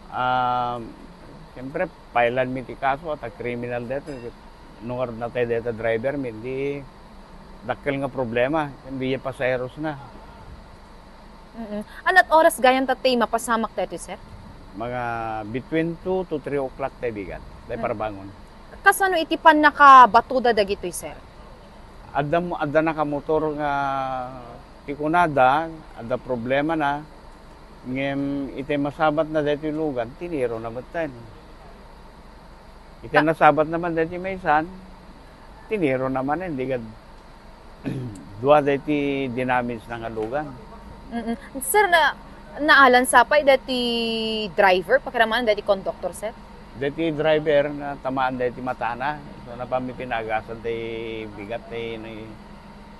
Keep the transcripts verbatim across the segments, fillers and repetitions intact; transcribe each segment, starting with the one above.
Ah, siyempre, file-an mi ti kaso, ta criminal daytoy. No ngarud natay dayta driver mi, di dakkel nga problema, ken di pasaheros na. Mm. Anat oras gayam ta ti mapasamak daytoy, sir? Mga between two to three o'clock tay bigat, tay Mm. parbangon. Kasano iti pannakabatoda dagitoy, sir? Adda mo-, adda nakamotor nga ti kunada, adda problema na, ngem iti masabat na daytoy lugan, tiniro na metten. Iti Ta- nasabat naman daytoy maysan, tiniro naman, hindi gad-, dua daytoy dinamage na nga lugan. Mm-mm. Sir, na, naalan sa pay daytoy driver, pakirammanan daytoy conductor, sir? Daytoy driver na tamaan daytoy matana. So, napami pinagasan tay bigat tay ni,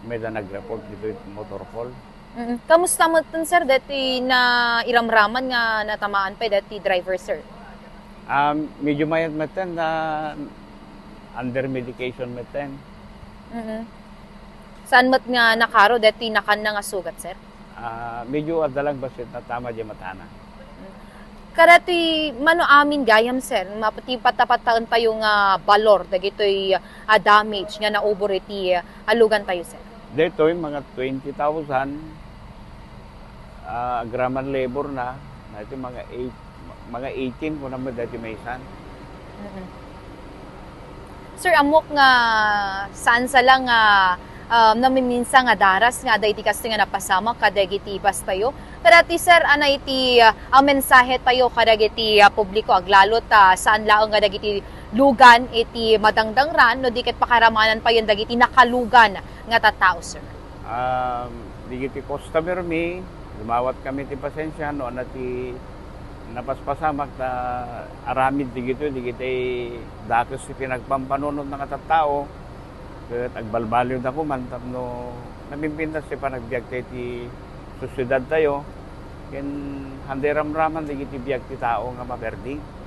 may da nag-report ditoy motor call. Mm. Kamusta metten, sir, daytoy na iramraman nga natamaan pay daytoy driver, sir? Ah, medyo mayat metten na under medication metten. Mm. Saan met nga nakaro daytoy nakanna nga sugat, sir? Ah, medyo adda lang bassit natama di matana. Kadaytoy mano amin gayam, sir, mapati patapattaentayo nga balor dagitoy, ah, damage nga naubor iti, ah, lugan tayo, sir? Daytoy, mga twenty thousand, ah, agraman labor na, na iti mga eight, mga eighteen ko naman daytoy maysan. Mm-mm. Sir, ammok nga saan sa lang nga, um, namiminsa nga daras nga adda iti kastoy nga napasamak kadagiti bus tayo. Kadati, sir, ana iti, uh, a mensahe tayo kadagiti, uh, publiko, aglalo ta saan laeng nga dagiti lugan iti madangdangran no di ket pakaramanan payen dagiti nakalugan nga tattao, sir? Um, digiti customer mi, lumawat kami ti pasensia no ana ti napaspasamak ta aramid digitoy, digiti dakes ti pinagpampanunot nga tattao, ket agbalbaliwda koma tapno napimpintas ti panagbiag tayo ti sosiedad tayo, ken handa iramraman digiti biag ti tao nga maperdi.